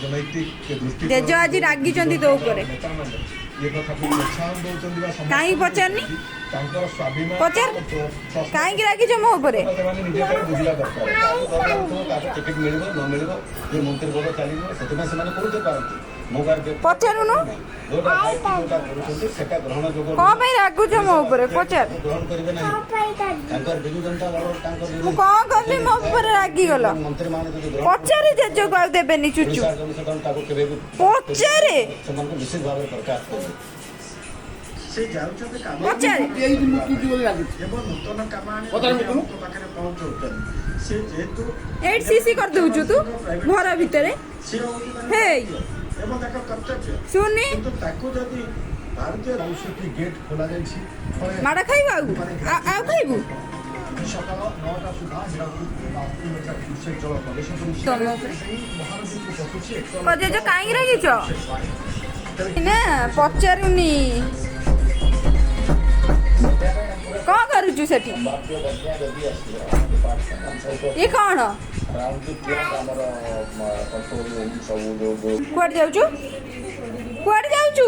ରାଜନୈତିକ ଦୃଷ୍ଟିକୋଣ ଜେଜ ଆଜି ରାଗିଛନ୍ତି ତୋ ଉପରେ। ନେତାମାନେ ଏ କଥାକୁ ପ୍ରୋତ୍ସାହନ ଦେଉଛନ୍ତି ବା ସମର୍ଥନ କାହିଁକି ପଚାରିନି? ଦେଉଛନ୍ତି, ତାଙ୍କର ସ୍ୱାଭିମାନ ପଚାର। ପ୍ରଶ୍ନ କାହିଁକି ରାଗିଛ ମୋ ଉପରେ? ସେମାନେ ନିଜେ ପାଇଁ ବୁଝିବା ଦରକାର। କାହାକୁ ଡର ଲାଗୁଥିବ, କାହାକୁ ଟିକେଟ୍ ମିଳିବ ନ ମିଳିବ, ଯେ ମନ୍ତ୍ରୀ ପଦ ଚାଲିଯିବ, ସେଥିପାଇଁ ସେମାନେ କରୁତେ ପାରନ୍ତି। ମୋ କାର୍ଯ୍ୟ ପଚାରୁନୁ। ଯୋଉଟା ଭାଇକି ଯୋଉଟା କରୁଛନ୍ତି, ସେଟା ଗ୍ରହଣ ଯୋଗ୍ୟ। କଣ ପାଇଁ ରାଗୁଛ ମୋ ଉପରେ, ପଚାର। ଗ୍ରହଣ କରିବେ ନାହିଁ। ତାଙ୍କର ବିଜୁ ଜନତା ଦଳ ତାଙ୍କର ମୁଁ କଣ କଲି, ମୋ ଉପରେ ରାଗିଗଲ? ମନ୍ତ୍ରୀମାନେ ଯଦି ଗ୍ରହଣ ପଚାରେ ଜେଜକୁ, ଆଉ ଦେବେନି ଚୁଚୁ। ଓଡ଼ିଶାର ଜନସାଧାରଣ ତାକୁ କେବେ ବି ପଚାରେ। ସେମାନଙ୍କୁ ନିଶ୍ଚିତ ଭାବରେ ବରଖାସ୍ତ କରିବେ। ସେ ଯାଉଛନ୍ତି କାମ ପଚାରେ। ଏଇଠି ମୁତୁଛି ବୋଲି ରାଗୁଛି। ଏବଂ ନୂତନ କାମ ଆଣି ପଚାରେ ମୁତୁନୁ। ଲୋକଙ୍କ ପାଖରେ ପହଞ୍ଚଉଛନ୍ତି। ସେ ଯେହେତୁ ଏଇଠି ସିସି କରିଦଉଛୁ ତୁ ଘର ଭିତରେ। ସେ ହେଉଛି ମାନେ ହେଇ। ଏବଂ ତାଙ୍କ କର୍ତ୍ତବ୍ୟ। ଶୁନି। କିନ୍ତୁ ତାକୁ ଯଦି ଭାରତୀୟ 64 ଗେଟ୍ ଖୋଲାଯାଇଛି, ଫଳରେ ମାଡ଼ ଖାଇବୁ ଆଉ ଆଉ ଖାଇବୁ। ସକାଳ 9ଟା ସୁଦ୍ଧା ହୀରାକୁଦ 3,000 କ୍ୟୁସେକ୍ ଜଳ ପ୍ରବେଶ କରୁଛି। ତମ ଉପରେ। ସେଇ ମହାନଦୀକୁ ପଶୁଛି ଏକ କହ ଜେଜ, କାହିଁକି ରାଗିଛ ନା? ପଚାରୁନି। କଣ କରୁଛୁ ସେଠି? ସମ୍ଭାବ୍ୟ ବନ୍ୟା ଯଦି ଆସିବ, ଇଏ କଣ? ରାଉଣ୍ଡ ଦି କ୍ଲକ୍ ଆମର କଣ୍ଟ୍ରୋଲ ରୁମ୍ ସବୁ ଯୋଉ କୁଆଡେ ଯାଉଛୁ? କୁଆଡେ ଯାଉଛୁ?